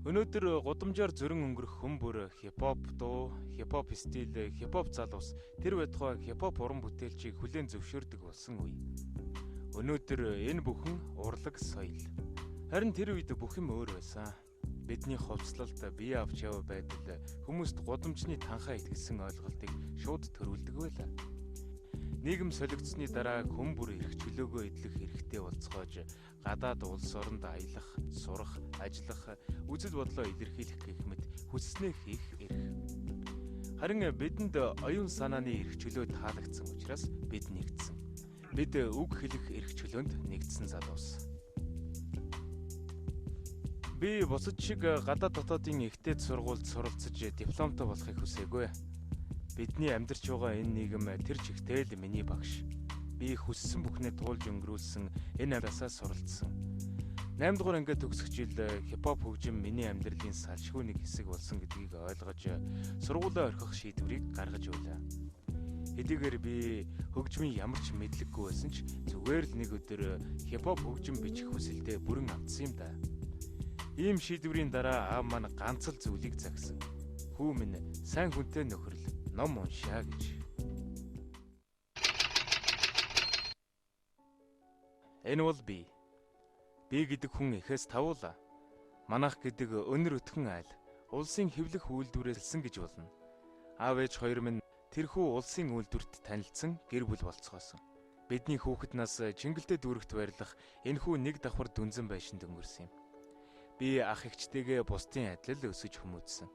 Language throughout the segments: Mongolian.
Өнөөдөр гудамжаар зөрөн өнгөрөх хүн бүр хипхоп дуу, хипхоп стил, хипхоп залуус тэр байтугай хипхоп уран бүтээлчийг хүлээн зөвшөөрдөг болсон үе. Өнөөдөр энэ бүхэн урлаг соёл. Харин тэр үед бүх юм өөр байсан. Бидний хувцлалт, бие авч яваа байдал хүмүүст гудамжны танхаа итгэсэн ойлголтыг шууд төрүүлдэг байлаа. Нийгэм солигдсны дараа хүн бүр эрх чөлөөгөө эдлэх хэрэгтэй болцоож гадаад улс оронд аялах, сурах, ажиллах, үзэл бодлоо илэрхийлэх гэх мэт хүсснээ хийх эрх. Харин бидэнд оюун санааны эрх чөлөө таалагдсан учраас бид нэгдсэн. Бид үг хэлэх эрх чөлөөнд нэгдсэн залуус. Би бусад шиг гадаад дотоодын ихтэйд сургуульд суралцаж дипломтой болохыг хүсээгүй. Бидний амьдарч байгаа энэ нийгэм тэр чигтэл миний багш. Би хүссэн бүхнээ туулж өнгөрүүлсэн энэ амьдасаа суралцсан. 8 дугаар ангид төгсөх жил хипхоп хөгжим миний амьдралын салшгүй нэг хэсэг болсон гэдгийг ойлгож сургуулаа орхих шийдвэрийг гаргаж байлаа. Хэдийгээр би хөгжмийн ямар ч мэдлэггүй байсан ч зүгээр л нэг өдөр хипхоп хөгжим бичих хүсэлтэд бүрэн автсан юм да. Ийм шийдвэрийн дараа аав маань ганц л зүйлийг загсан. Хүү минь сайн хүнтэй нөхөрл, ном уншаа гэж. Энэ бол би. Би гэдэг хүн эхээс тавуулаа. Манайх гэдэг өнөр өтгөн айл улсын хэвлэх үйлдвэрээс элсэн гэж болно. Аав ээж хоёр минь тэрхүү улсын үйлдвэрт танилцсан гэр бүл болцгоосон. Бидний хүүхэд нас Чингэлтэй дүүрэгт байрлах энэхүү нэг давхар дүнзэн байшинд өнгөрсөн юм. Би ах эгчтэйгээ бусдын адил өсөж хүмүүжсэн.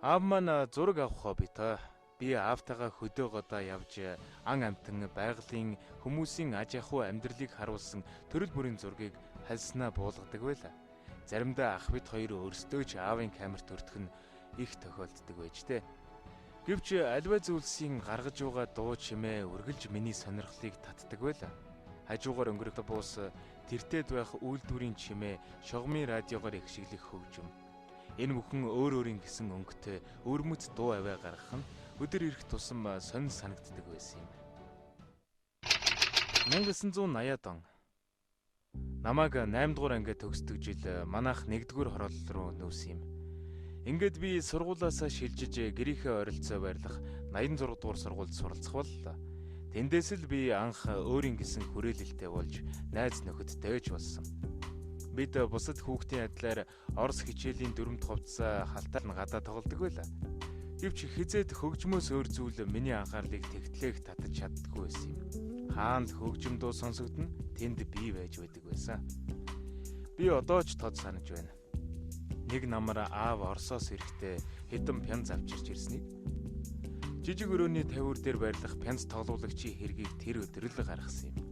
Аав маань зураг авах хоббитой. Би аавтайгаа хөдөө гадаа явж ан амтан байгалийн хүмүүсийн аж ахуй амьдралыг харуулсан төрөл бүрийн зургийг хальснаа буулгадаг байлаа. Заримдаа ах бид хоёр өөрсдөө ч аавын камерт өртөх нь их тохиолддог байж тээ. Гэвч аливаа зүйлсийн гаргаж байгаа дуу чимээ үргэлж миний сонирхлыг татдаг байлаа. Хажуугаар өнгөрөх бус тэртээд байх үйлдвэрийн чимээ шогмын радиогоор ихшиглэх хөгжим. Энэ бүхэн өөр өөрийн гэсэн өнгөтэй өвөрмөц дуу авиа гаргах нь өдөр ирэх тусам сонин санагддаг байсан юм. 1980-ад он. Намайг 8 дугаар ангид төгсдөг жил манайх 1-р хороолол руу нүүсэн юм. Ингээд би сургуулаасаа шилжиж гэрийнхээ ойролцоо байрлах 86 дугаар сургуульд суралцах боллоо. Тэндээс л би анх өөрийн гэсэн хүрээлэлтэй болж найз нөхөдтэй ч болсон. Бид бусад хүүхдийн адилаар Орос хичээлийн дүрмт хувцас халтаал нь гадаа тоглодог байлаа. Гэвч хизээд хөгжмөөс өөр зүйл миний анхаарлыг тэгтлээх татаж чаддаггүй байсан юм. Хаана л хөгжим дуу сонсогдоно, тэнд би байж байдаг байсан. Би одоо ч тод санаж байна. Нэг намар аав Оросоос ирэхдээ хэдэн пянз авчирч ирснийг жижиг өрөөний тавиур дээр байрлах пянз тоглуулагчийн хэргийг тэр өдөр л гаргасан юм.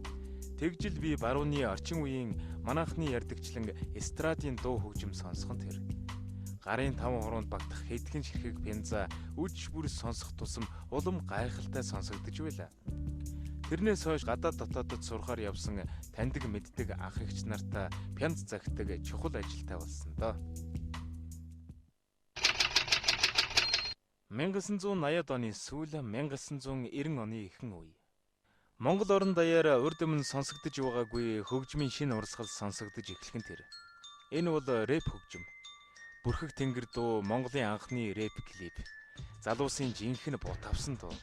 Тэгжил би барууны орчин үеийн манайхны ярдагчлан эстрадын дуу хөгжим сонсох нь тэр. Гарын таван хуруунд багтах хэдхэн ширхэг пянза үдш бүр сонсох тусам улам гайхалтай сонсогдож байлаа. Тэрнээс хойш гадаад дотоодод сурахаар явсан таньдаг мэддэг ах эгч нартаа пянз загтаг чухал ажилтай болсон доо. 1980-ад оны сүүл 1990 оны ихэнх үе. Монгол орон даяар урд өмнө сонсогдож байгаагүй хөгжмийн шинэ урсгал сонсогдож эхлэх нь тэр. Энэ бол рэп хөгжим. Бүрхэг тэнгэр дуу Монголын анхны рэп клип. Залуусын жинхэнэ бут авсан дуу.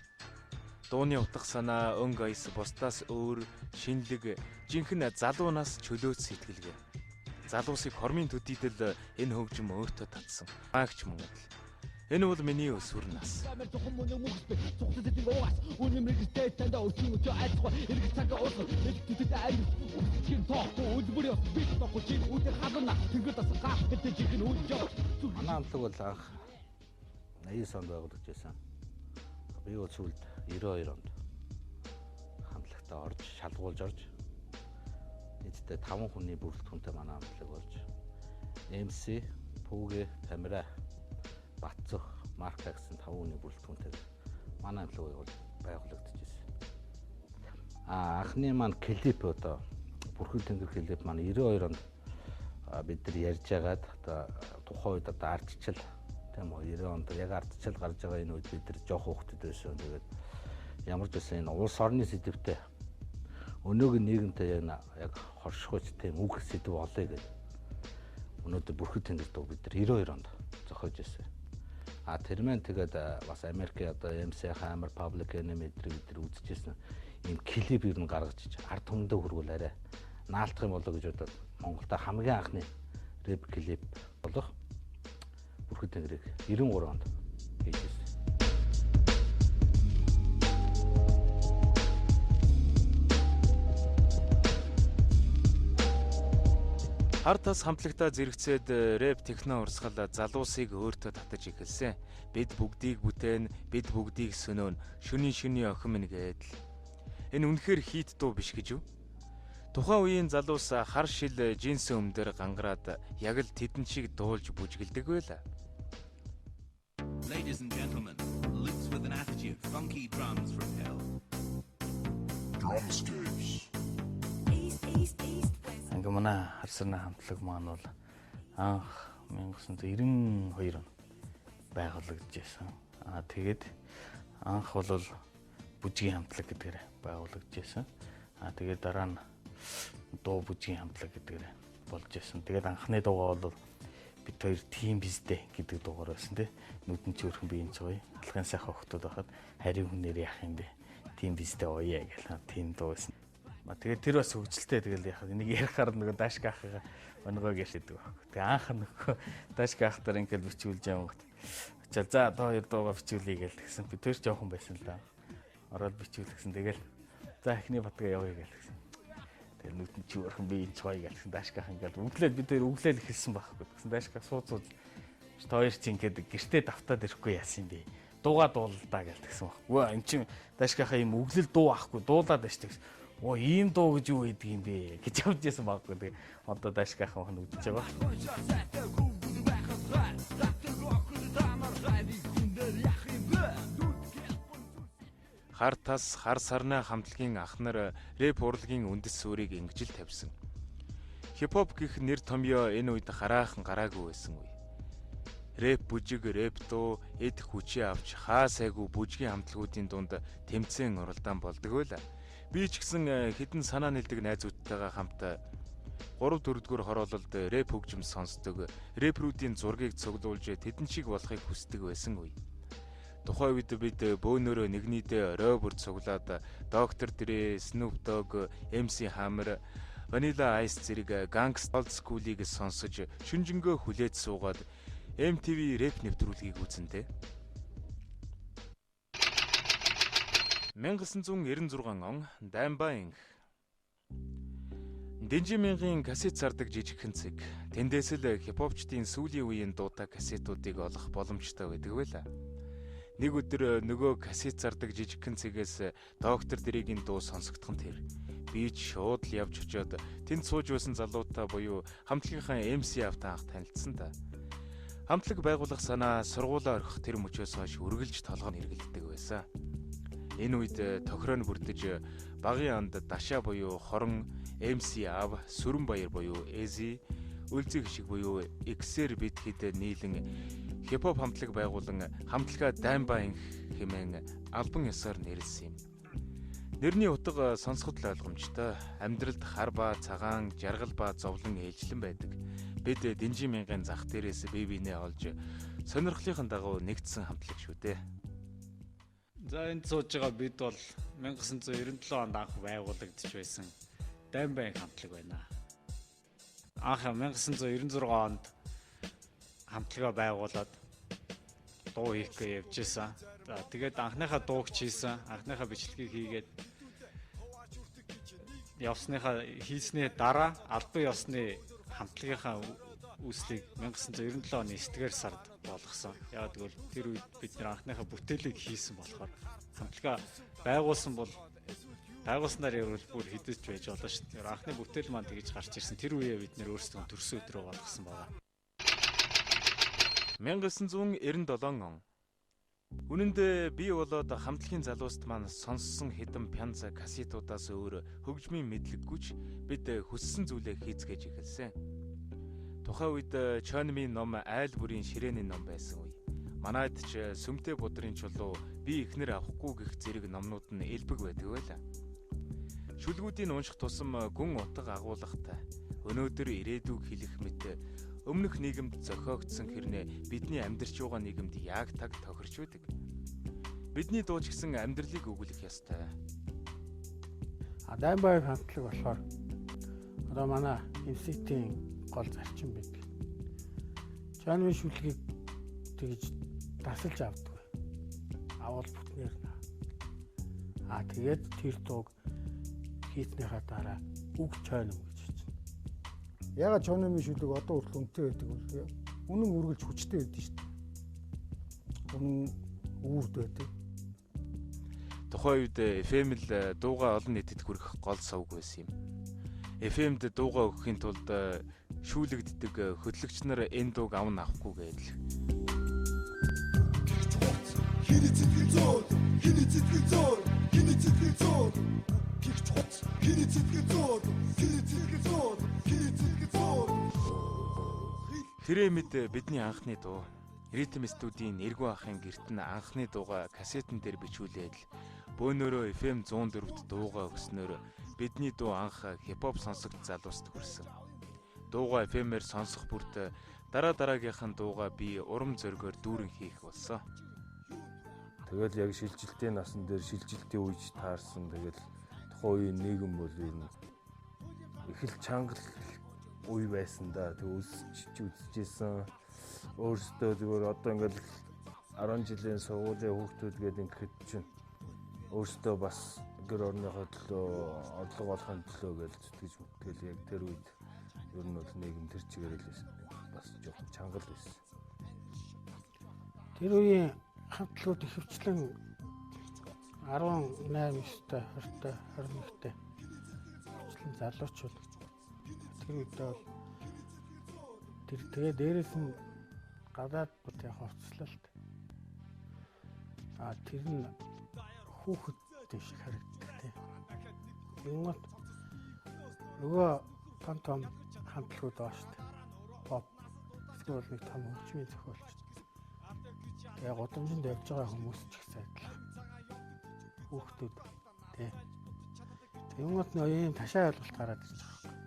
Дууны утга санаа өнгө аяс бусдаас өөр шинэлэг жинхэнэ залуунаас чөлөөт сэтгэлгээ. Залуусыг хормын төдийдөл энэ хөгжим өөртөө татсан. Маагч мөн адил. Энэ бол миний өсвөр нас. Манай хамтлаг бол анх 89 онд байгуулагдаж байсан. Би бол сүүлд 92 онд хамтлагтаа орж, шалгуулж орж нийтдээ 5 хүний бүрэлдэхүүнтэй манай хамтлаг болж MC, Пүгэ, Тамира, Батцөх, Марка гэсэн 5 хүний бүрэлдэхүүнтэй манай хамтлаг байгуулагдаж байсан. Анхны маань клип одоо Бүрхэг тэнгэр клип маань 92 онд бид нар ярьж байгаад одоо тухайн үед одоо ардчил тийм үү 90 онд яг ардчил гарч байгаа энэ үед бид нар жоох хүүхдүүд байсан. Тэгээд ямар ч байсан энэ улс орны сэдвтэй өнөөгийн нийгэмтэй яг хоршихуйч тийм үг сэдв олъё гэдэг. Өнөөдөр Бүрхэд тэнгэр дуу бид нар 92 онд зохиож ирсэн. А тэр маань тэгээд бас Америкийн одоо MC Hammer, Public Enemy эдрийг бид нар үзчихсэн ийм клип ер нь гаргаж ард түмэндээ хүргүүл арай наалтах юм болоо гэж бодоод Монголда хамгийн анхны рэп клип болох Бүрхэд тэнгэрийг 93 онд хийж ирсэн. Хар тас хамтлагтаа зэрэгцээд рэп техно урсгал залуусыг өөртөө татаж эхэлсэн. Бид бүгдийг бүтээн, бид бүгдийг сөнөөн, шөнийн шөнийн охин минь гэдэл. Энэ үнэхээр хийт дуу биш гэж юу? Тухайн үеийн залуус хар шил джинсэн өмдөр гангараад яг л тэдэн шиг дуулж бүжгэлдэг байла. Ladies and gentlemen, loops with an attitude, funky drums from hell. Drumscapes. East, east, east, west. Ингээ манай Харсарны хамтлаг маань бол анх 1992 он байгуулагдаж байсан. Аа тэгээд анх бол бүжгийн хамтлаг гэдгээр байгуулагдаж байсан. Аа тэгээд дараа нь дуу бүжгийн хамтлаг гэдгээр болж байсан. Тэгээд анхны дуугаа бол бид хоёр тим биздэ гэдэг дуугаар байсан тий. Нүдэн чи өрхөн би энэ цогё. Алхын сайхан охтууд байхад харийн хүнээр яах юм бэ? Тим биздэ оё гэл тийм дуу байсан. Тэгээд тэр бас хөгжилтэй тэгэл яхаа энийг ярихаар нөгөө дашка ахыгаа онгойг ярьдаг байхгүй. Тэгээ анх нөгөө дашка ах дээр ингээл бичүүлж явгот. Очоод за та хоёр дуугаа бичүүлье гэл тэгсэн. Би тэр жоохон байсан л да. Ороод бичүүлсэн. Тэгэл за эхний батгаа явъя гэл тэгсэн. Тэгэл нүдэн чи өрхөн би энэ цогё гэл тэгсэн. Дашка ах ингээл өглөө бид тэр өглөөл эхэлсэн байхгүй. Тэгсэн дашка сууц сууц та хоёр чи ингээд гэртээ давтаад ирэхгүй яасан юм бэ? Дуугаа дуулдаа гэл тэгсэн байхгүй. Үгүй эн чин дашкахаа юм өглөл дуу авахгүй дуулаад байж тэгсэн. Оо ийм дуу гэж юу байдаг юм бэ гэж явж исэн байхгүй. Тэгээ одоо дашках хан үдчихэж байгаа. Хар тас хар сарнай хамтлагийн ах нар рэп урлагийн үндэс суурийг ингэж л тавьсан. Хипхоп гэх нэр томьёо энэ үед хараахан гараагүй байсан үе. Рэп бүжиг, рэп дуу, эд хүчээ авч хаа сайгүй бүжгийн хамтлагуудын дунд тэмцээн уралдаан болдог байла. Би ч гэсэн хэдэн санаа нийлдэг найзуудтайгаа хамт 3 4-р хороололд рэп хөгжим сонсдог, рэпрүүдийн зургийг цуглуулж тэдэн шиг болохыг хүсдэг байсан үе. Тухайн үед бид бөөнөрөө нэгнийдээ орой бүр цуглаад Dr. Dre, Snoop Dogg, MC Hammer, Vanilla Ice зэрэг Gangsta Old School-ыг сонсож шүнжэнгөө хүлээж суугаад MTV рэп нэвтрүүлгийг үзэн тэ. 1996 он Даймбаа инх. Дэнжимингийн кассет зардаг жижигхэн цэг. Тэндээс л хипхопчдын сүүлийн үеийн дуутай кассетуудыг олох боломжтой байдаг байла. Нэг өдөр нөгөө кассет зардаг жижигхэн цэгээс Доктор Дрэгийн дуу сонсогдох нь тэр. Би ч шууд л явж очиод тэнд сууж байсан залуутай буюу хамтлагийнхаа MC автаа анх танилцсан та. Хамтлаг байгуулах санаа сургуулаа орхих тэр мөчөөс хойш үргэлж толгой нэргэлддэг байсан. Энэ үед тохироо нь бүрдэж багын анд Дашаа буюу Хорон, MC Ав, Сүрэн баяр буюу Эзи, Үлзий хишиг буюу Xэр бид хэд нийлэн хипхоп хамтлаг байгуулан хамтлагаа Даймбаа инх хэмээн албан ёсоор нэрлэсэн юм. Нэрний утга сонсоход л ойлгомжтой. Амьдралд хар ба цагаан, жаргал ба зовлон ээлжлэн байдаг. Бид Дэнжин мянган зах дээрээс бие биенээ олж сонирхлынхан дагуу нэгдсэн хамтлаг шүү дээ. За энд сууж байгаа бид бол 1997 онд анх байгуулагдж байсан Даймбайн хамтлаг байна. Анх 1996 онд хамтлагаа байгуулад дуу хийх гэж явж исэн. За тэгээд анхныхаа дууг хийсэн, анхныхаа бичлэгийг хийгээд явсныхаа хийсний дараа албан ёсны хамтлагийнхаа үүслийг 1997 оны 9-р сард болгосон. Яг гэвэл тэр үед бид нэр анхныхаа бүтээлийг хийсэн болохоор хамтлагаа байгуулсан бол байгуулснаар ярил бүр хэдэж байж болно шүү дээ. Анхны бүтээл маань тэгж гарч ирсэн. Тэр үеэ бид нэр өөрсдөө төрсөн өдрөө болгосон байгаа. 1997 он. Үнэн дээр би болоод хамтлагийн залууст маань сонссон хэдэн пянз кассетуудаас өөр хөгжмийн мэдлэггүй ч бид хүссэн зүйлээ хийцгээж эхэлсэн. Тухайн үед Чонмийн ном айл бүрийн ширээний ном байсан үе. Манайд ч сүмтэй будрын чулуу би ихнэр авахгүй гэх зэрэг номнууд нь элбэг байдаг байлаа. Шүлгүүдийг унших тусам гүн утга агуулгатай. Өнөөдөр ирээдүг хэлэх мэт Өмнөх нийгэмд зохиогдсон хэрнээ бидний амьдарч байгаа нийгэмд яг таг тохирч байдаг. Бидний дуу ч гэсэн амьдралыг өгүүлэх ёстой. А Дайнбаяр хамтлаг болохоор одоо манай MCT-ийн гол зарчим байдаг. Чойномын шүлгийг тэгж дасалж авдаг. Авал бүтнээр нь. А тэгээд тэр дууг хийснийхаа дараа үг чойном гэж бичнэ. Ягаад чойномын шүлэг одоо хүртэл үнэтэй байдаг вэ? Үнэн үргэлж хүчтэй байдаг шүү дээ. Үнэн үүрд байдаг. Тухайн үед FM л дуугаа олон нийтэд хүргэх гол сувг байсан юм. FM-д дуугаа өгөхийн тулд шүүлэгддэг хөтлөгч нар энэ дууг авна авахгүй гэдэл. Хиний сэтгэл зөөр, хиний сэтгэл зөөр, хиний сэтгэл зөөр. Гихч хуц, хиний сэтгэл зөөр, хиний сэтгэл зөөр, хиний сэтгэл зөөр. Тэрээ мэд бидний анхны дуу. Ритм студийн Эргүү ахын гэрт нь анхны дуугаа кассетэн дээр бичүүлээд л бөөнөрөө FM 104-т дуугаа өгснөөр бидний дуу анх хипхоп сонсогч залууст хүрсэн. Дуугаа FM-ээр сонсох бүрт дараа дараагийнхан дуугаа би урам зоригоор дүүрэн хийх болсон. Тэгэл яг шилжилтийн насан дээр шилжилтийн үеж таарсан. Тэгэл тухайн үеийн нийгэм бол ер нь их л чанга үе байсан да. Тэг өсч үзчихсэн. Өөрсдөө зүгээр одоо ингээл 10 жилийн сургуулийн хүүхдүүд гээд ингээд чинь өөрсдөө бас гэр орныхоо төлөө орлого олохын төлөө гэж зүтгэж мэтгэл яг тэр үед ер нь бол нийгэм тэр чигээр л бас жоохон чанга л байсан. Тэр үеийн хамтлагууд ихэвчлэн 18, 9-тэй, 20-тэй, 21-тэй ихэвчлэн залуучууд. Тэр үедээ бол тэр тэгээ дээрэс нь гадаад бут яг хувцлалт. А тэр нь хүүхэд шиг харагддаг тий. Тэнгүүт нөгөө том том хамтлагууд байгаа шүү дээ. Pop эсвэл нэг том хөгжмийн зохиолч. Тэгээ гудамжинд явж байгаа хүмүүс ч их адилхан. Хүүхдүүд тий. Тэнгүүт нөө ийм ташаа ойлголт гараад ирж байгаа юм.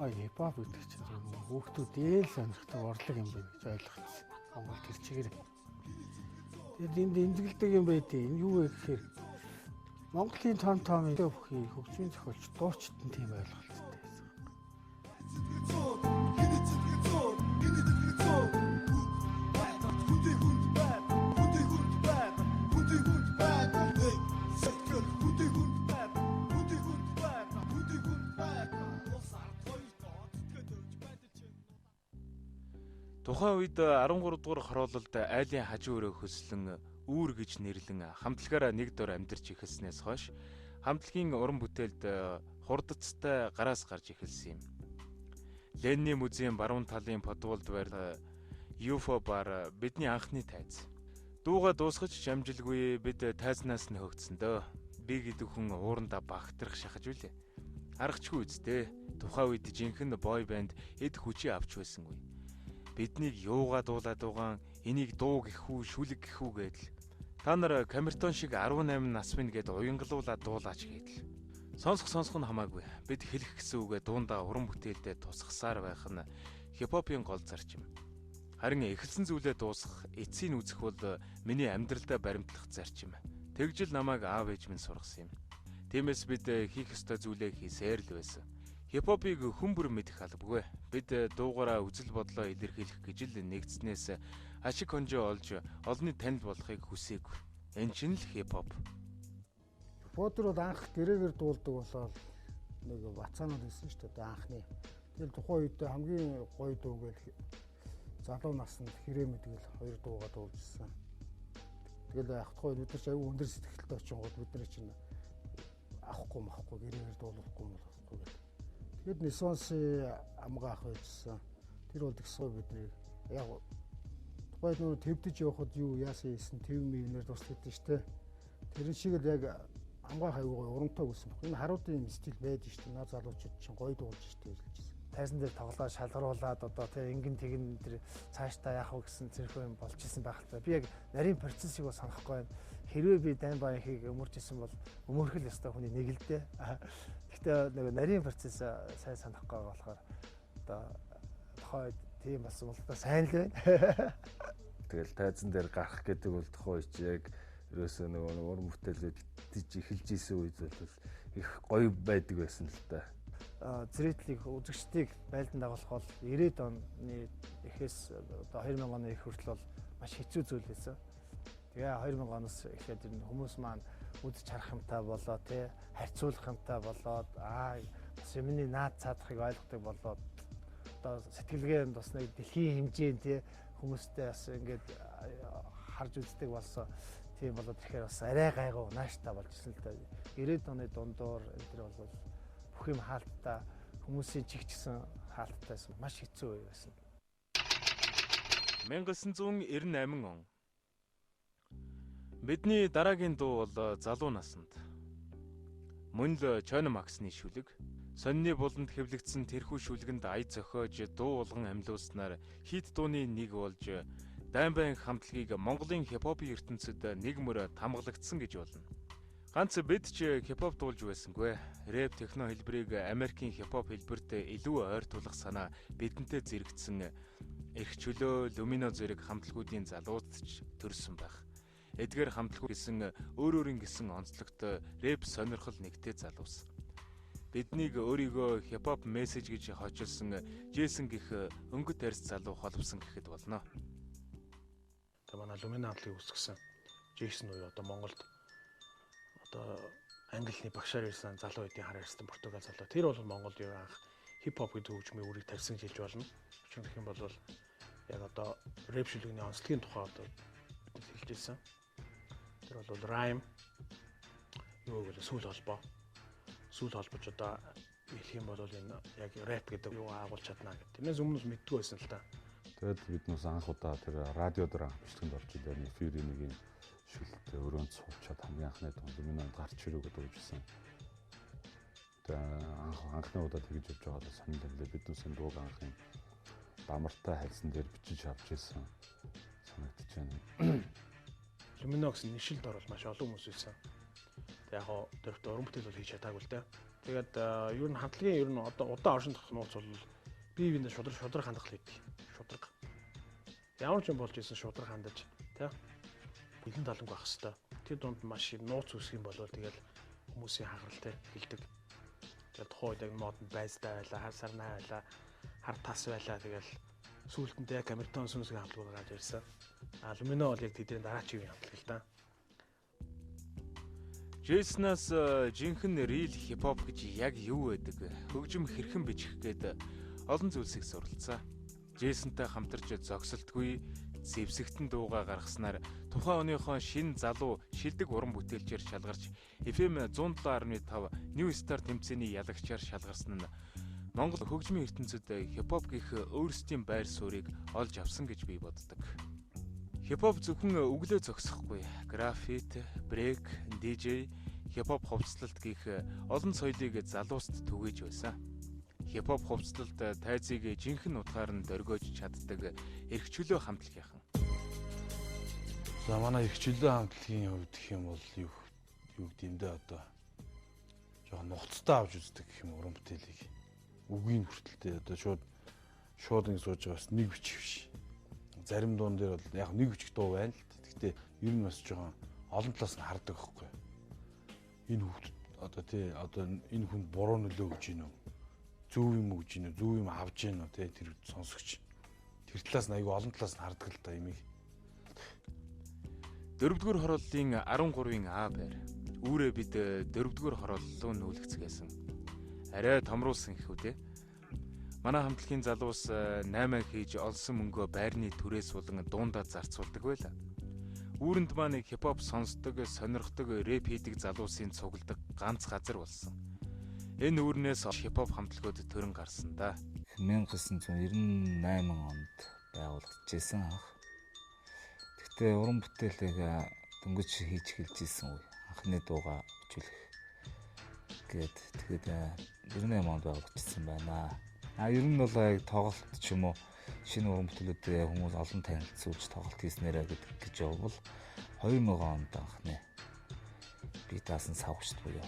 Ой, хипхоп гэдэг чинь хүүхдүүд ээл сонирхдаг урлаг юм байна гэж ойлгочихсон. Монгол тэр чигээр. Тэгээд энд эмзэгэлдэг юм байдیں۔ Энэ юу вэ гэхээр Монголын том том бүхий хөгжмийн зохиолч дуучид нь тийм ойлголттой байсан. Тухайн үед 13 дугаар хороололд айлын хажуу өрөө хөслөн үүр гэж нэрлэн хамтлагаараа нэг дор амьдарч эхэлснээс хойш хамтлагийн уран бүтээлд хурдцтай гараас гарч эхэлсэн юм. Ленний музейн баруун талын подволд байрлах UFO бар бидний анхны тайз. Дуугаа дуусгаж ч амжилгүй бид тайзнаас нь хөөгдсөн дөө. Би гэдэг хүн уурандаа багтрах шахаж үлээ. Аргачгүй үсттэй. Тухайн үед жинхэнэ boy band эд хүчээ авч байсангүй. Биднийг юугаа дуулаад угаан энийг дуу гэх үү шүлэг гэх үү гэдэл. Та нар камертон шиг 18 нас минь гэд уянгалуулаад дуулаач гэдэл. Сонсох нь хамаагүй. Бид хэлэх гэсэн үгээ дундаа уран бүтээлдээ тусгасаар байх нь хипхопын гол зарчим. Харин эхэлсэн зүйлээ дуусгах, эцсийг үзэх бол миний амьдралдаа баримтлах зарчим. Тэгжил намайг аав ээж минь сургасан юм. Тиймээс бид хийх ёстой зүйлээ хийсээр л байсан. Хипхопыг хүн бүр мэдэх албагүй. Бид дуугаараа үзэл бодлоо илэрхийлэх гэж л нэгдснээс ашиг хонжоо олж олонний танил болохыг хүсээгүй. Энэ чинь л хипхоп. Хипхопер бол анх гэрээгээр дуулдаг болоод нэг бацаанууд байсан шүү дээ анхны. Тэгэл тухайн үед хамгийн гоё дуу гээл залуу наснд хэрэг мэдгээл хоёр дуугаа дуулжсэн. Тэгэл яг тухайн бид нар ч аюу өндөр сэтгэлтэй очингууд бид нар чинь авахгүй махгүй гэрээгээр дуулахгүй болохгүй гэл. Тэгэд Нисонси амгаа ах байжсэн. Тэр бол тэгсгүй бидний яг тухайн нөр твдэж явхад юу яасан хийсэн төв мөвнөр дуслагдсан шүү дээ. Тэрэн шиг л яг амгаа аюу гоё урамтай гэсэн баг. Энэ харуудын юм стил байдаг шүү дээ. Наа залуучууд чинь гоё дуулж шүү дээ гэж хэлсэн. Тайзан дээр тоглоод шалгаруулад одоо тий ингэн тэгин тэр цаашдаа яах вэ гэсэн зэрхүү юм болж исэн байх л та. Би яг нарийн процессыг бол санахгүй байна. Хэрвээ би Дайн Баянхийг өмөрч исэн бол өмөрхөл ёстой хүний нэг л дээ. Гэхдээ нөгөө нарийн процесс сайн санахгүй болохоор одоо Тухайн үед тийм болсон бол та сайн л байна. Тэгэл тайзан дээр гарах гэдэг бол тухайн үед яг ерөөсөө нөгөө уран бүтээлүүд битэж эхэлж исэн үед бол их гоё байдаг байсан л та. Зэрэтлийг үзэгчдийг байлдан дагуулах бол 90-ад оны эхээс одоо 2000 оны их хүртэл бол маш хэцүү зүйл байсан. Тэгээ 2000 оноос эхлээд ер нь хүмүүс маань үзэж харах юмтай болоо тий харьцуулах юмтай болоод бас юмны наад цаадахыг ойлгодог болоод одоо сэтгэлгээнд бас нэг дэлхийн хэмжээнд тий хүмүүстэй бас ингээд харж үздэг болсон. Тийм болоод ирэхээр бас арай гайгүй нааштай болж ирсэн л да. 90-ад оны дундуур энэ төр бол бүх юм хаалттай, хүмүүсийн чих чигсэн хаалттайсан маш хэцүү үе байсан. 1998 он. Бидний дараагийн дуу бол залуу наснд. Мөн л Чойно Максны шүлэг. Сонины буланд хэвлэгдсэн тэрхүү шүлгэнд ая зохиож дуу болгон амьлуулснаар хит дууны нэг болж Даймбайн хамтлагийг Монголын хипхопын ертөнцид нэг мөр тамгалагдсан гэж болно. Ганц бид ч хипхоп дуулж байсангүй. Рэп, техно хэлбэрийг Америкийн хипхоп хэлбэрт илүү ойртуулах санаа бидэнтэй зэрэгцсэн эрх чөлөө, Люмино зэрэг хамтлагуудын залууд ч төрсөн байх. Эдгээр хамтлагууд гэсэн өөр өөрийн гэсэн онцлогтой рэп сонирхол нэгтэй залуус. Биднийг өөрийгөө хипхоп мессеж гэж хожуулсан Джейсон гэх өнгөт арьс залуу холбосон гэхэд болно. Тэгээ манай Люмино хамтлагийг үүсгэсэн Джейсон уу одоо Монголд одоо англи багшаар ирсэн залуу хэдийн хар арьстан Португал залуу. Тэр бол Монголд юу анх хипхоп гэдэг хөгжмийн үрийг тавьсан гэж хэлж болно. Учир нь гэх юм бол яг одоо рэп шүлэгний онцлогийн тухай одоо бид хэлж ирсэн. Тэр бол rhyme юу гэвэл сүүл холбоо. Сүүл холбож одоо хэлэх юм бол энэ яг рэп гэдэг юу агуулж чадна гэдэг. Тэрнээс өмнө мэддгүй байсан л та. Тэгээд бид нус анх удаа тэр радио дээр анх бичлэгэнд орж илээ. Эфирийн нэг юм шүлтээ өрөөнд суучаад хамгийн анхны дунд минь гарч ирүү гэдэг үжсэн. Тэгээд анхны удаа тэгж явж байгаад сонирхол байлээ. Бид нус энэ дууг анх юм дамартай хальсан дээр бичиж авч ирсэн санагдаж байна. Люмино гэсэн нэршилд орвол маш олон хүмүүс байсан. Тэг яг хоо дөрөвт уран бүтээл бол хийж чадаагүй л дээ. Тэгээд ер нь хамтлагийн ер нь одоо удаан оршин тогтох нууц бол бие биендээ шудраг хандах л гэдэг. Шудраг. Ямар ч юм болж исэн шудраг хандаж тий бэлэн таланг байх хэвээр. Тэр дунд маш нууц үүсэх юм бол тэгэл хүмүүсийн хагарал тий хилдэг. Тэгээд тухайн үед яг модонд байзтай байлаа, хар сарнай байлаа, хар тас байлаа. Тэгэл сүүлд нь яг Камертон сүнсгийн хамтлаг гарч ирсэн. А Люмино бол яг тэдний дараачийн хамтлаг л да. Джейснаас жинхэнэ рил хипхоп гэж яг юу байдаг вэ? Хөгжим хэрхэн бичих гээд олон зүйлсийг суралцсан. Джейсонтай хамтарч зогсолтгүй зэвсэгтэн дуугаа гаргаснаар тухайн оныхон шин залуу шилдэг уран бүтээлчээр шалгарч FM 107.5 New Star тэмцээний ялагчаар шалгарсан нь Монгол хөгжмийн ертөнцид хипхоп гэх өөрсдийн байр суурийг олж авсан гэж би боддог. Хипхоп зөвхөн өглөө зогсохгүй. Граффит, брейк, DJ, хипхоп хувцлалт гэх олон соёлыг залууст түгээж байсан. Хипхоп хувцлалт тайзыг жинхэнэ утгаар нь дөргиож чаддаг эрх чөлөө хамтлагийнхан. За манай эрх чөлөө хамтлагийн хувьд гэх юм бол юу гэдэг юм бэ одоо жоохон нухацтай авч үздэг гэх юм уран бүтээлийг. Үгийн хүртэлтэй одоо шууд ингэ сууж байгаа бас нэг бичих биш. Зарим дуун дээр бол яг нэг бичих дуу байна л. Гэхдээ ер нь бас жоохон олон талаас нь хардаг байхгүй. Энэ хүүхд одоо тий одоо энэ хүнд буруу нөлөө өгж гин үү? Зөв юм өгж гин үү? Зөв юм авж гин үү? Тий тэр сонсогч. Тэр талаас нь айгүй олон талаас нь хардаг л та имийг. Дөрөвдүгээр хорооллын 13-ын А байр. Үүрээ бид дөрөвдүгээр хороолол руу нүүлгэцгээсэн. Арай томруулсан гэхүү те. Манай хамтлагийн залуус 8 хийж олсон мөнгөө байрны түрээс болон дундаа зарцуулдаг байлаа. Үүрэнд маань хипхоп сонсдог, сонирхдог, рэп хийдэг залуусын цугладаг ганц газар болсон. Энэ үүрнээс хипхоп хамтлагууд төрөн гарсан да. 1998 онд байгуулагдчихсэн анх. Гэхдээ уран бүтээлийг дөнгөж хийж эхэлж исэн үе. Анхны дуугаа бичүүлэх гээд тэгэхэд 98 онд байгуулагдчихсан байна. А ер нь бол яг тоглолт ч юм уу шинэ уран бүтээлүүдээ хүмүүс олон танилцуулж тоглолт хийснээрээ гэдэг гэж явбал 2000 онд анхны би даасан савгчд буюу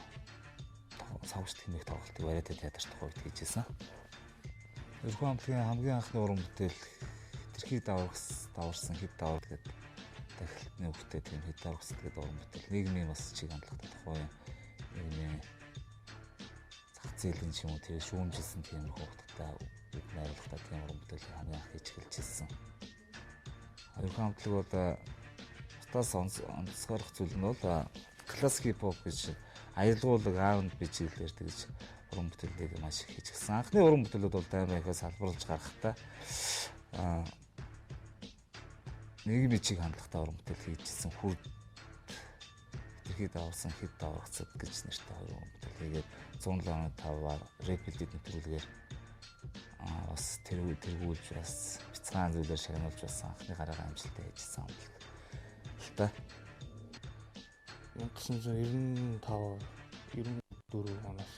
савгчд хэмээх тоглолтыг Варьете театрт хувьд хийжсэн. Ерхүү хамтлагийн хамгийн анхны уран бүтээл хэтэрхий даварсан хэд давар гэдэг тахилтны үгтэй тийм хэд даварсан гэдэг уран бүтээл нийгмийн бас чиг хандлагатай тухайн нийгмийн зах зээлийн ч юм уу тэр шүүмжилсэн тиймэрхүү утгатай үг найруулгатай тийм уран бүтээл хамгийн анх хийж эхэлж ирсэн. Ерхүү хамтлаг бол утаас онцгойрох зүйл нь бол классик хип хоп гэж аялгуулаг R&B чиглэлээр тэгж уран бүтээлийг маш их хийж гисэн. Анхны уран бүтээлүүд бол даймайхаа салбарлаж гарахдаа нийгмийн чиг хандлагатай уран бүтээл хийжсэн хүрд хэтэрхий даварсан хэд даварцад гэж нэртэй хоёр уран бүтээл хийгээд 107.5-аар рэп элит нэвтрүүлгээр бас тэргүүлж бас бяцхан зүйлээр шагнуулж бас анхны гараагаа амжилттай хийжсэн хамтлаг л та. 1995 94 оноос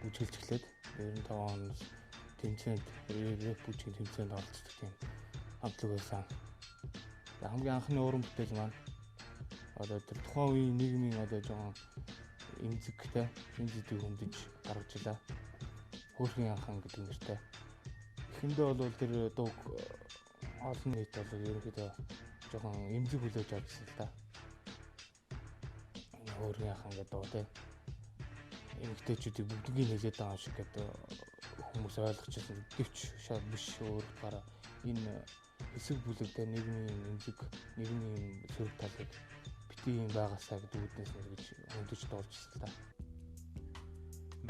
бүжгэлж эхлээд 95 оноос тэмцээнд рэп бүжгийн тэмцээнд оролцдог тийм хамтлаг байсан. Хамгийн анхны уран бүтээл маань одоо тэр тухайн үеийн нийгмийн одоо жоохон эмзэгтэй эмзэдийг хөндөж гаргаж илаа. Хөөрхөн анхан гэдэг нэртэй. Эхэндээ бол тэр дууг олон нийт бол ерөнхийдөө жоохон эмзэг хүлээж авчихсан л та. Хөөрхөн анхан гэдэг дуу тийм эмэгтэйчүүдийг бүгднийг хэлээд байгаа юм шиг гэдэг хүмүүс ойлгочихсон. Гэвч биш өөр утгаараа энэ хэсэг бүлэгдээ нийгмийн эмзэг, нийгмийн сөрөг талыг битгий юм байгаасаа гэдэг үүднээс нэргэж хөндөж дуулжсэн л та.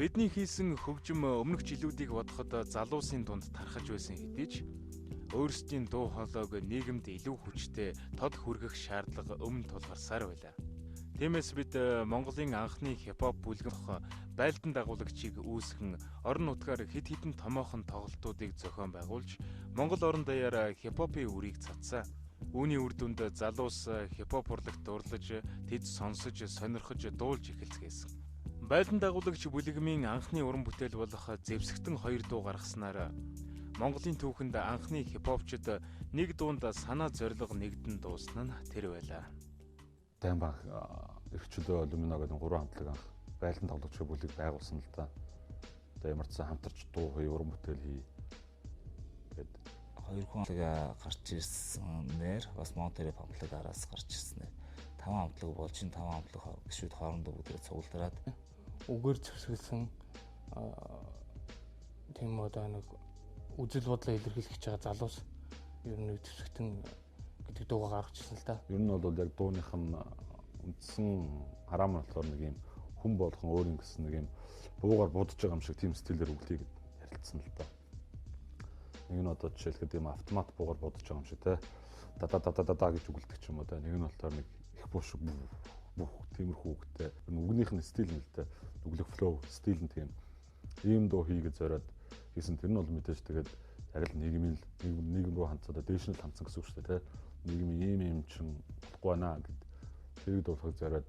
Бидний хийсэн хөгжим өмнөх жилүүдийг бодоход залуусын дунд тархаж байсан хэдий ч өөрсдийн дуу хоолойг нийгэмд илүү хүчтэй тод хүргэх шаардлага өмнө тулгарсаар байлаа. Тиймээс бид Монголын анхны хипхоп бүлгэн байлдан дагуулагчийг үүсгэн орон нутгаар хэд хэдэн томоохон тоглолтуудыг зохион байгуулж Монгол орон даяар хипхопын үрийг цацсан. Үүний үр дүнд залуус хипхоп урлагт дурлаж, тэд сонсож, сонирхож, дуулж эхэлцгээсэн. Байлдан дагуулагч бүлэгмийн анхны уран бүтээл болох зэвсэгтэн хоёр дуу гаргаснаар Монголын түүхэнд анхны хипхопчид нэг дуунд санаа зорилго нэгдэн дуусна нь тэр байлаа. Даймбанх эрх чөлөө Люмино гэдэг гурван хамтлаг анх байлдан тоглогчийн бүлэг байгуулсан л да. Одоо ямар ч сан хамтарч дуу хий, уран бүтээл хий гэд хоёр хүн хамтлаг гарч ирснээр бас Монтере хамтлаг араас гарч ирснээр таван хамтлаг болж ин таван хамтлаг гişүүд хоорондоо бүгдээ цуглараад үгээр зэвсгэлсэн тийм одоо нэг үзэл бодлоо илэрхийлэх гэж байгаа залуус ер нь зэвсэгтэн гэдэг дуугаа гаргаж ирсэн л да. Ер нь бол яг дууных нь үндсэн хараам нь болохоор нэг юм хүн болгон өөр юм гэсэн нэг юм буугаар будаж байгаа юм шиг тийм стилээр өглөе гэд ярилцсан л да. Нэг нь одоо жишээлхэд ийм автомат буугаар будаж байгаа юм шиг те да да да да да гэж үгэлдэг ч юм уу те. Нэг нь болохоор нэг их буу шиг бүх тиймэрхүү үгтэй. Үгнийх нь стил нь л те. Нүглэх флоу стил нь тийм ийм дуу хий гэж зориод хийсэн. Тэр нь бол мэдээж тэгээд яг л нийгмийн нийгэм рүү хандсаад дээш нь л хандсан гэсэн үг шүү дээ те. Нийгмийн ийм юм чин болохгүй байна гэд тэрийг дуулахыг зориод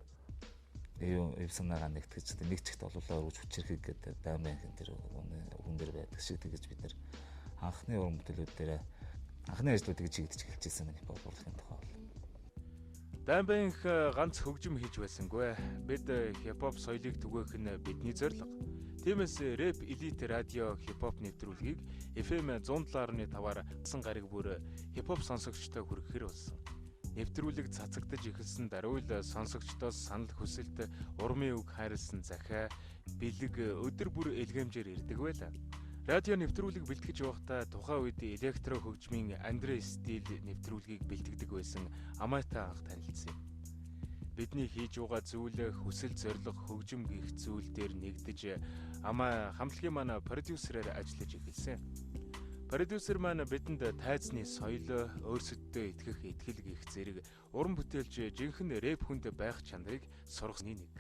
эв санаагаа нэгтгэж нэг чигт олуулаа өргөж хүчирхэг гэдэг даймын тэр үгэн дээр байдаг шиг тэгэж бид нэр анхны уран бүтээлүүд дээр анхны ажлуудыг чигдэж эхэлж ирсэн байна хипхоп урлагийн тухай бол. Даймбанх ганц хөгжим хийж байсангүй. Бид хипхоп соёлыг түгээх нь бидний зорилго. Тиймээс рэп элит радио хипхоп нэвтрүүлгийг FM 107.5-аар сан гараг бүр хипхоп сонсогчтой хүргэхэр болсон. Нэвтрүүлэг цацагдаж эхэлсэн даруй л сонсогчдоос санал хүсэлт, урмын үг хайрлсан захиа, бэлэг өдөр бүр элгэмжээр ирдэг байлаа. Радио нэвтрүүлэг бэлтгэж явахдаа тухайн үед электро хөгжмийн Андре Стил нэвтрүүлгийг бэлтгэдэг байсан Амайтай анх танилцсан юм. Бидний хийж байгаа зүйл хүсэл зорилго хөгжим гих зүйл дээр нэгдэж Амай хамтлагийн манай продюсерээр ажиллаж эхэлсэн. Продюсер маань бидэнд тайзны соёл, өөрсөддөө итгэх итгэл гих зэрэг уран бүтээлч жинхэнэ рэп хүнд байх чанарыг сургасны нэг.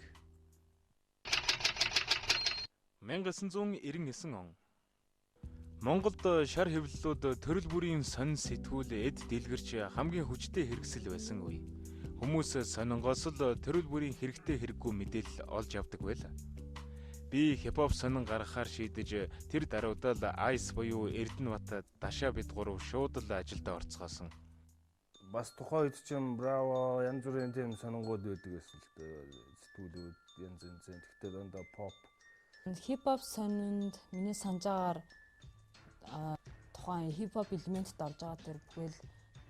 1999 он Монголд шар хэвлэлүүд төрөл бүрийн сонин сэтгүүл эд дэлгэрч хамгийн хүчтэй хэрэгсэл байсан үе. Хүмүүс сонингоос л төрөл бүрийн хэрэгтэй хэрэггүй мэдээлэл олж авдаг байл. Би хипхоп сонин гаргахаар шийдэж тэр даруйдаа л Ice буюу Эрдэнэбат Дашаа бид гурав шууд л ажилдаа орцгоосон. Бас тухайн үед чинь Браво янз бүрийн тийм сонингууд байдаг байсан л дээ. Сэтгүүлүүд янз янзын. Тэгтээ дандаа pop. Хипхоп сонинд миний санаж байгаагаар Тухайн хип-хоп элементд орж байгаа тэр бүхэл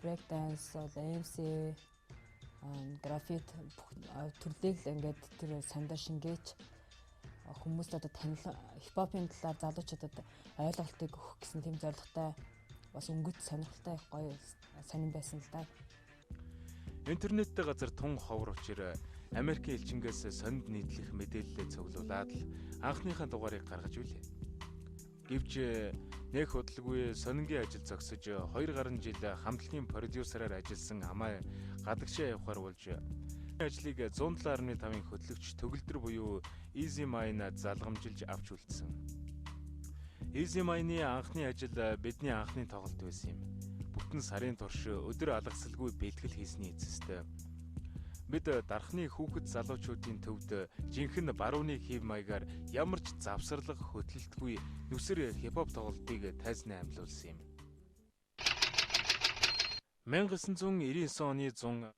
break dance, MC, графит бүх төрлийг л ингээд тэр сандаа шингээч хүмүүст одоо танил хип-хопын талаар залуучуудад ойлголтыг өгөх гэсэн тийм зорилготой бас өнгөт сонирхолтой их гоё сонин байсан л да. Интернеттэй газар тун ховор учир Америкийн элчингээс сонд нийтлэх мэдээллээ цуглуулад л анхныхаа дугаарыг гаргаж үлээ. Гэвч нэх удалгүй сонингийн ажил зогсож 2 гаруй жил хамтлагийн продюсераар ажилласан амаа гадагшаа явахаар болж ажлыг 107.5-ын хөтлөгч төгөлдөр буюу Easy Mine залгамжилж авч үлдсэн. Easy Mine-ы анхны ажил бидний анхны тоглолт байсан юм. Бүтэн сарын турш өдөр алгасалгүй бэлтгэл хийсний эцэст бид дархны хүүхэд залуучуудын төвд жинхэнэ барууны хэв маягаар ямар ч завсарлага хөдлөлтгүй нүсэр хипхоп тоглолтыг тайзнаа амлуулсан юм. 1999 оны 100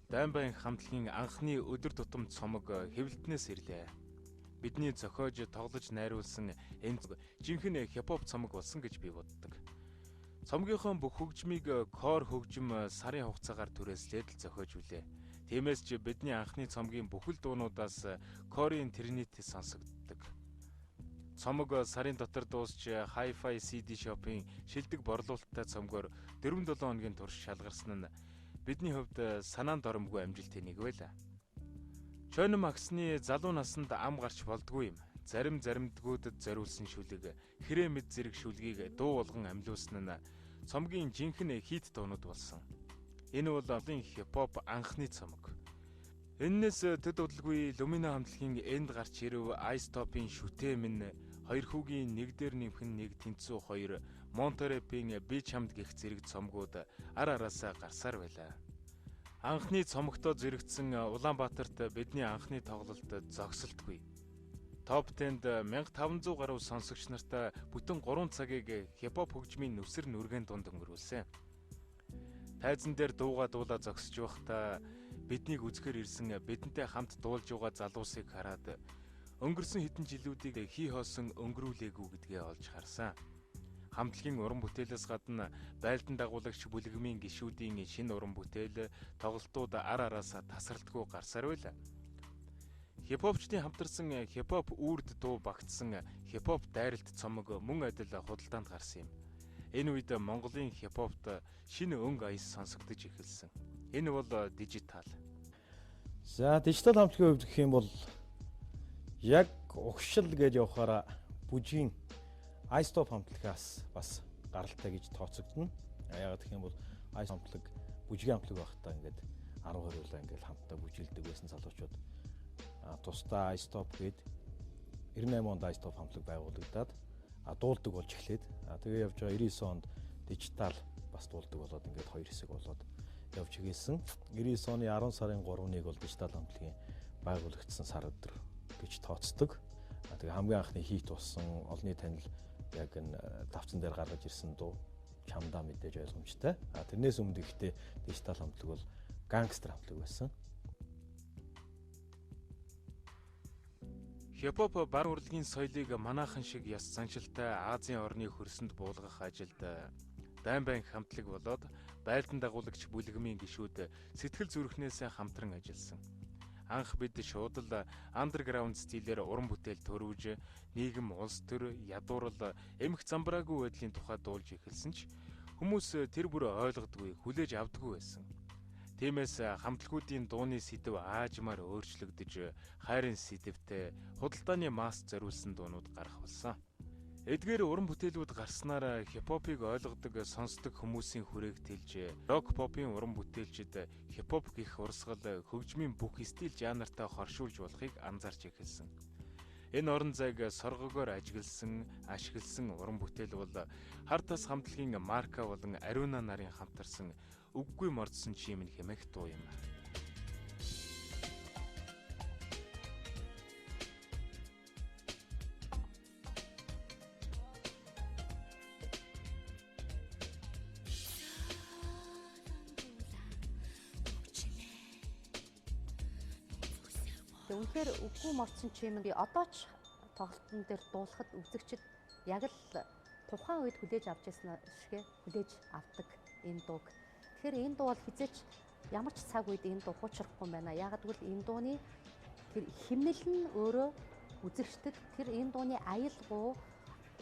Дайнбайн хамтлагийн анхны өдөр тутам цомог хэвлэлтнээс ирлээ. Бидний зохиож тоглож найруулсан энэ жинхэнэ хипхоп цомог болсон гэж би боддог. Цомгийнхоо бүх хөгжмийг кор хөгжим сарын хугацаагаар түрээслээд л зохиож үлээ. Тиймээс ч бидний анхны цомгийн бүхэл дуунуудаас корын тринити сонсогддог. Цомог сарын дотор дуусч Hi-Fi CD Shop-ын шилдэг борлуулалттай цомгоор 4-7 хоногийн турш шалгарсан нь бидний хувьд санаанд оромгүй амжилтын нэг байлаа. Чойн Максны залуу наснд ам гарч болдгүй юм. Зарим заримдгуудад зориулсан шүлэг, хэрээ мэд зэрэг шүлгийг дуу болгон амлиулсан нь цомгийн жинхэнэ хит дуунууд болсон. Энэ бол олон хипхоп анхны цомог. Эннээс төд удалгүй Lumina хамтлагийн энд гарч ирэв Ice Top-ын шүтээм нь хоёр хүүгийн нэг дээр нэмхэн нэг тэнцүү хоёр Monterey-ийн би чамд гих зэрэг цомгууд ар араасаа гарсаар байлаа. Анхны цомогтоо зэрэгцсэн Улаанбаатарт бидний анхны тоглолт зогсолтгүй. Топ 10-д 1500 гаруй сонсогч нартай бүтэн 3 цагийг хипхоп хөгжмийн нүсэр нүргэн дунд өнгөрүүлсэн. Тайзан дээр дууга дуулаа зогсож байхдаа биднийг үзэхээр ирсэн бидэнтэй хамт дуулж байгаа залуусыг хараад өнгөрсөн хэдэн жилүүдийг хий хоосон өнгөрүүлээгүй гэдгээ олж харсан. Хамтлагийн уран бүтээлээс гадна байлдан дагуулагч бүлгэмийн гишүүдийн шинэ уран бүтээл тоглолтууд ар араасаа тасралтгүй гарсаар байлаа. Хипхопчдын хамтарсан хипхоп үрд дуу багтсан хипхоп дайралт цомог мөн адил худалдаанд гарсан юм. Энэ үед Монголын хипхопт шинэ өнгө аяс сонсогдож эхэлсэн. Энэ бол дижитал. За дижитал хамтлагийн хувьд гэх юм бол яг угшил гэж явахаараа бүжгийн iStop хамтлагаас бас гаралтай гэж тооцогдно. Яагаад гэх юм бол ice хамтлаг бүжгийн хамтлаг байхдаа ингээд 10 20 ингээд хамтдаа бүжиглдэг байсан залуучууд тусдаа iStop гээд 98 онд iStop хамтлаг байгуулагдаад дуулдаг болж эхлээд тэгээ явж байгаа 99 онд дижитал бас дуулдаг болоод ингээд хоёр хэсэг болоод явж игээсэн. 99 оны 10 сарын 3-ыг бол дижитал хамтлагийн байгуулагдсан сар өдөр гэж тооцдог. Тэгээ хамгийн анхны хит болсон олонний танил яг энэ давцан дээр гаргаж ирсэн дуу чамдаа мэдээж ойлгомжтой. Тэрнээс өмнө гэхдээ дижитал хамтлаг бол гангстер хамтлаг байсан. Хипхоп бар урлагийн соёлыг манаахан шиг яс заншилтай Азийн орны хөрсөнд буулгах ажилд дайн хамтлаг болоод байлдан дагуулагч бүлгэмийн гишүүд сэтгэл зүрхнээсээ хамтран ажилласан. Анх бид шууд л андерграунд стилээр уран бүтээл төрөвж, нийгэм, улс төр, ядуурл, эмх замбраагүй байдлын тухай дуулж эхэлсэн ч хүмүүс тэр бүр ойлгодгүй, хүлээж авдаггүй байсан. Тиймээс хамтлагуудын дууны сэдэв аажмаар өөрчлөгдөж, хайрын сэдэвтэй, худалдааны масс зориулсан дуунууд гарах болсон. Эдгээр уран бүтээлүүд гарснаар хипхопыг ойлгодог, сонсдог хүмүүсийн хүрээг тэлж, рок попын уран бүтээлчид хипхоп гэх урсгал хөгжмийн бүх стил жанртай хоршуулж болохыг анзаарч эхэлсэн. Энэ орон зайг соргогоор ажигласан, ашигласан уран бүтээл бол хар тас хамтлагийн Марка болон Ариуна нарын хамтарсан үггүй мордсон чимэн хэмээх дуу юм. Тэгээ үнэхээр үггүй мордсон чимэн би одоо ч тоглолтын дээр дуулахад үзэгчд яг л тухайн үед хүлээж авч ирсэн шигэ хүлээж авдаг энэ дууг. Тэгэхээр энэ дуу бол хизээч ямар ч цаг үед энэ дуу хуучрахгүй юм байна. Яагаад гэвэл энэ дууны тэр химнэл нь өөрөө үзэгчдэд тэр энэ дууны аялгуу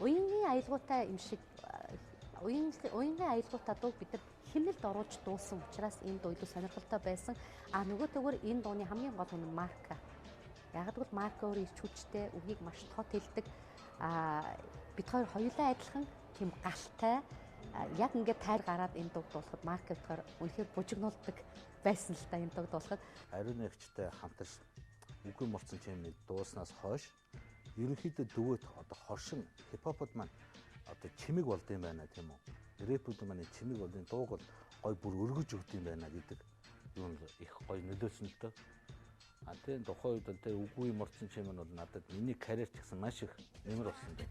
уянгийн аялгуутай юм шиг уянгийн аялгуутай дууг бид нар химнэлд оруулж дуусан учраас энэ дуу илүү сонирхолтой байсан. А нөгөөтэйгөр энэ дууны хамгийн гол хүн Марка. Яагаад гэвэл Марка өөрөө ирч хүчтэй, үгийг маш тод хэлдэг. А бид хоёр хоёулаа адилхан тийм галтай яг ингээд тайр гараад энэ дууг дуулахад Марка бид хоёр үнэхээр бужигнуулдаг байсан л та энэ дууг дуулахад. Ариун эгчтэй хамтарч үгүй морцсон чимээ дууснаас хойш ерөнхийдөө дөвөт одоо хоршин хипхопод маань одоо чимэг болд юм байна тийм үү? Рэпүүд маань чимэг болд, дууг бол гой бүр өргөж өгд юм байна гэдэг юм их гой нөлөөлсөн л дөө. А тийм тухайн үед бол тэр үгүй морцсон чим нь бол надад миний карьер ч гэсэн маш их нэмэр болсон дээ.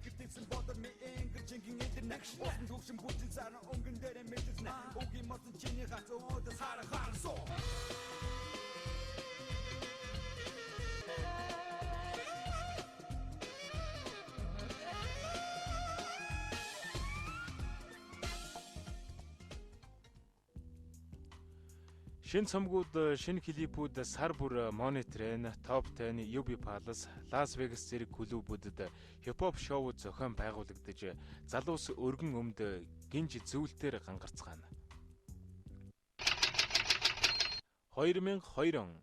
Шинэ цомгууд, шинэ клипүүд сар бүр Monitor, Top 10, UB Palace, Las Vegas зэрэг клубүүдэд хипхоп шоу зохион байгуулагдаж, залуус өргөн өмд гинж зүйлтээр гангарцгаана. 2002 он.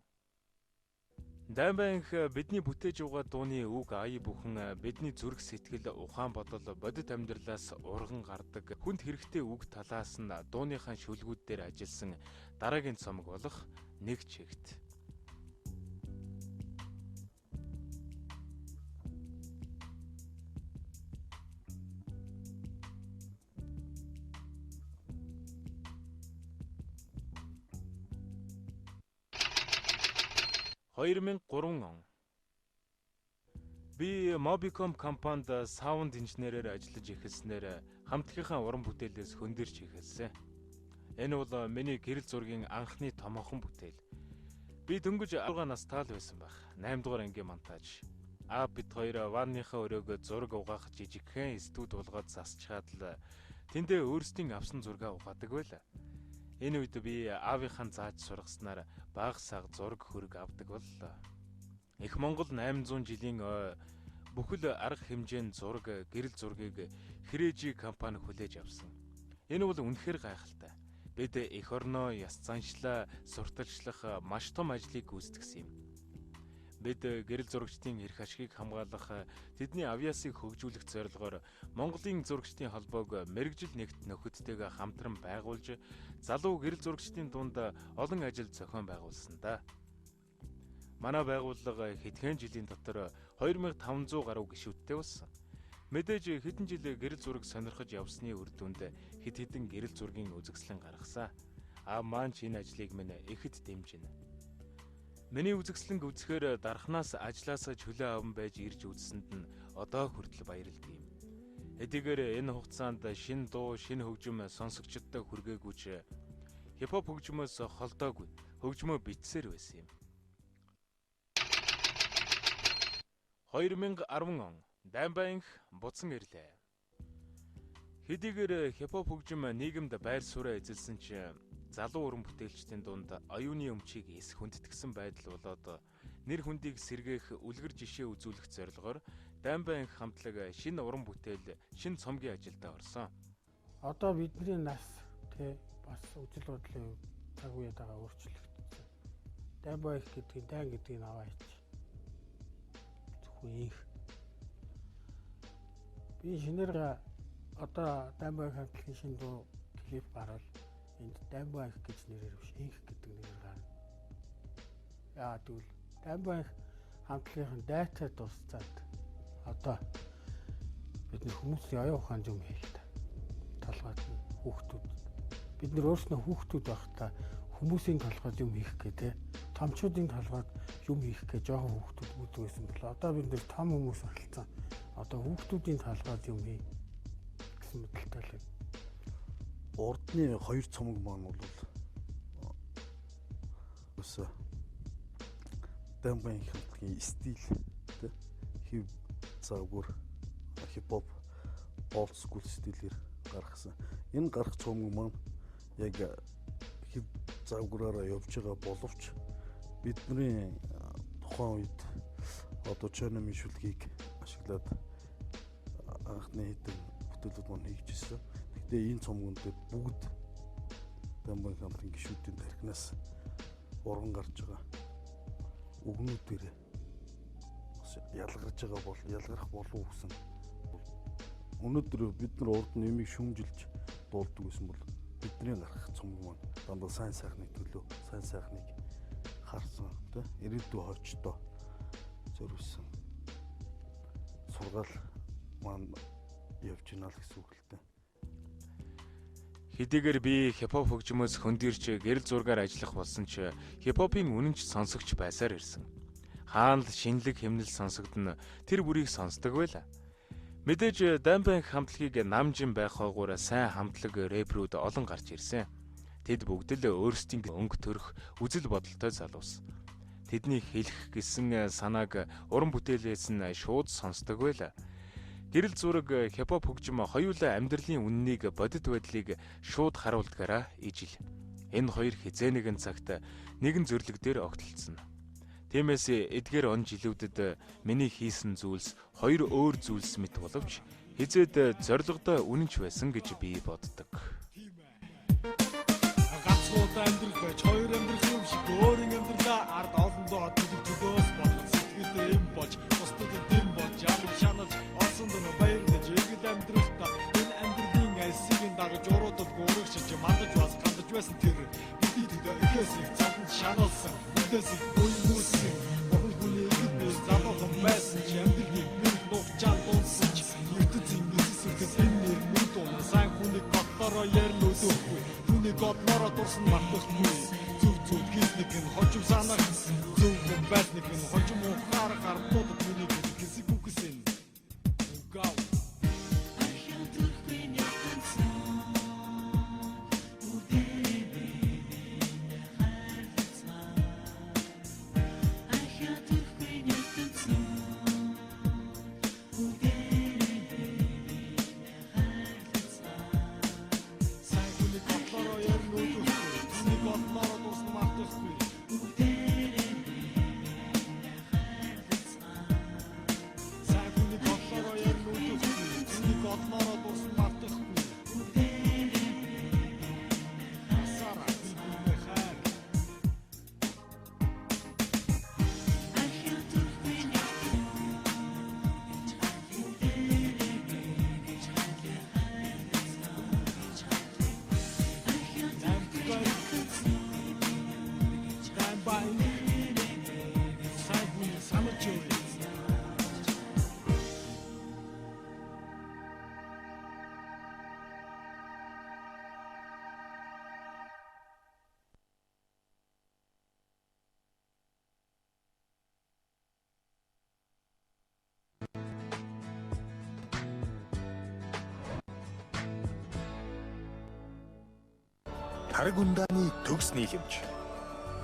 Дайнбанх бидний бүтээж угаа дууны үг ая бүхэн бидний зүрх сэтгэл ухаан бодол бодит амьдралаас урган гардаг хүнд хэрэгтэй үг талаас нь дууныхаа шүлгүүд дээр ажилласан дараагийн цомог болох нэг чигт. 2003 он. Би Mobicom компанид саунд инженерээр ажиллаж эхэлснээр хамтлагийнхаа уран бүтээлээс хөндөрч эхэлсэн. Энэ бол миний гэрэл зургийн анхны томоохон бүтээл. Би дөнгөж 16 настай л байсан байх. 8 дугаар ангийн монтаж. Аа бид хоёр ванныхаа өрөөг зураг угаах жижигхэн студ болгоод засчхаад л тэндээ өөрсдийн авсан зургаа угаадаг байлаа. Энэ үед би аавынхаа зааж сургаснаар баг саг зураг хөрөг авдаг боллоо. Их Монгол 800 жилийн ой бүхэл арга хэмжээнд зураг, гэрэл зургийг Хрэжи компани хүлээж авсан. Энэ бол үнэхээр гайхалтай. Бид эх орноо яс заншлаа сурталчлах маш том ажлыг гүйцэтгэсэн юм. Бид гэрэл зурагчдын эрх ашгийг хамгаалах, тэдний авьяасыг хөгжүүлэх зорилгоор Монголын зурагчдын холбоог мэргэжил нэгт нөхөдтэйгээ хамтран байгуулж, залуу гэрэл зурагчдын дунд олон ажил зохион байгуулсан да. Манай байгууллага хэдхэн жилийн дотор 2500 гаруй гишүүдтэй болсон. Мэдээж хэдэн жил гэрэл зураг сонирхож явсны үр дүнд хэд хэдэн гэрэл зургийн үзэсгэлэн гаргасан. А маань ч энэ ажлыг минь ихэд дэмжинэ. Миний үзэсгэлэнг үзэхээр дархнаас ажлаасаа чөлөө аван байж ирж үзсэнд нь одоо хүртэл баярлдаг юм. Хэдийгээр энэ хугацаанд шинэ дуу, шинэ хөгжим сонсогчдод хүргээгүй ч хипхоп хөгжмөөс холдоогүй, хөгжмөө бичсээр байсан юм. 2010 он Дайнбанх буцан ирлээ. Хэдийгээр хипхоп хөгжим нийгэмд байр сууриа эзэлсэн ч залуу уран бүтээлчдийн дунд оюуны өмчийг эс хүндэтгсэн байдал болоод нэр хүндийг сэргээх үлгэр жишээ үзүүлэх зорилгоор Дайнбанх хамтлаг шинэ уран бүтээл, шинэ цомгийн ажилдаа орсон. Одоо бидний нас тэ бас үзэл бодлын хувьд цаг үеэд байгаа өөрчлөгдсөн. Дайнбанх гэдгийг дайн гэдгийг аваа ич. Зөвхөн инх. Би шинээр одоо Дайнбанх хамтлагийн шинэ дуу клип гарвал энд Дайнбанх гэж нэрээр биш инх гэдэг нэрээр гарна. Яа тэгвэл Дайнбанх хамтлагийн дайтай дуусцаад одоо бид нэр хүмүүсийн оюун ухаан юм хийл та. Толгойд нь хүүхдүүд бид нэр өөрснөө хүүхдүүд байхдаа хүмүүсийн толгойд юм хийх гэ тэ. Томчуудын толгойд юм хийх гэ жоохон хүүхдүүд үүдэг байсан бол одоо бид нэр том хүмүүс болцсон. Одоо хүүхдүүдийн толгойд юм хий гэсэн мэдлэлтэй л байна. Урдны хоёр цомог маань бол өсөө Дайнбанх хамтлагийн стил тэ хэв загвар хипхоп Old school стилээр гаргасан. Энэ гарах цомог маань яг хэв загвараараа явж байгаа боловч бидний тухайн үед одоо Чономын шүлгийг ашиглаад анхны хэдэн бүтээлүүд маань хийж ирсэн. Гэхдээ энэ цомгон дээр бүгд Дамбан хамтын гишүүдийн тархинаас урган гарч байгаа үгнүүдээр бас ялгарч байгаа бол ялгарх болов гэсэн. Өнөөдөр бид нар урд нь юмыг шүмжилж дуулдаг гэсэн бол бидний гарах цомог маань дандаа сайн сайхны төлөө, сайн сайхныг харсан, тий, ирээдүйн хойчдоо зориулсан сургаал маань явж гинэ л гэсэн үг л дээ. Хэдийгээр би хипхоп хөгжмөөс хөндийрч гэрэл зургаар ажиллах болсон ч хипхопын үнэнч сонсогч байсаар ирсэн. Хаана л шинэлэг хэмнэл сонсогдоно, тэр бүрийг сонсдог байла. Мэдээж Дамбанк хамтлагийг намжин байх хойгуур сайн хамтлаг рэпрүүд олон гарч ирсэн. Тэд бүгд л өөрсдийн өнгө төрх үзэл бодолтой залуус. Тэдний хэлэх гэсэн санааг уран бүтээлээс нь шууд сонсдог байла. Гэрэл зураг, хипхоп хөгжим хоёулаа амьдралын үннийг, бодит байдлыг шууд харуулдгаараа ижил. Энэ хоёр хэзээ нэгэн цагт нэгэн зөвлөг дээр огтлцсон. Тиймээс эдгээр он жилүүдэд миний хийсэн зүйлс хоёр өөр зүйлс мэт боловч хэзээд зорилгодоо үнэнч байсан гэж би боддог. Ганцхан амьдрал байж хоёр амьдрал юм шиг өөрийн амьдралаа ард олондоо төлөв төлөөс болгох сэтгэлтэй юм болж бусдад дэм болж ямар шаналж олсон дун баярлаж эгэл амьдралтай энэ амьдралын альсыг дагаж уруудад гурагшиж мандаж бас гандаж байсан тэр бидний төлөө ихээс их зовлон шаналсан бидээс их буймуулсан бурхан хүний эгэл би залуухан байсан ч амьдралыг мэрэг нухчаан дунсан ч ертөнцийн эцэс энэ нэр мөр дун сайн хүнийг готлороо ярина өдөөхгүй түүнийг готлороо дурсан мартахгүй зөв зөв хийсник нь хожим санах зөв хүн байсныг нь хожим ухаарах ардуудад түүнийг хэсэг үгсэн гав. Сайн хүнийг готлороо ярина өдөөхгүй түүнийг готлороо дурсан мартахгүй. Сайн хүнийг готлороо ярина өдөөхгүй түүнийг готлороо дурсан мартахгүй. Асаараа би биенээ хайр. Дамбай. Сайн хүнийг санаж өрье. Тараг ундааны төгс нийлэмж,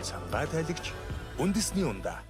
сангаа тайлагч, үндэсний ундаа.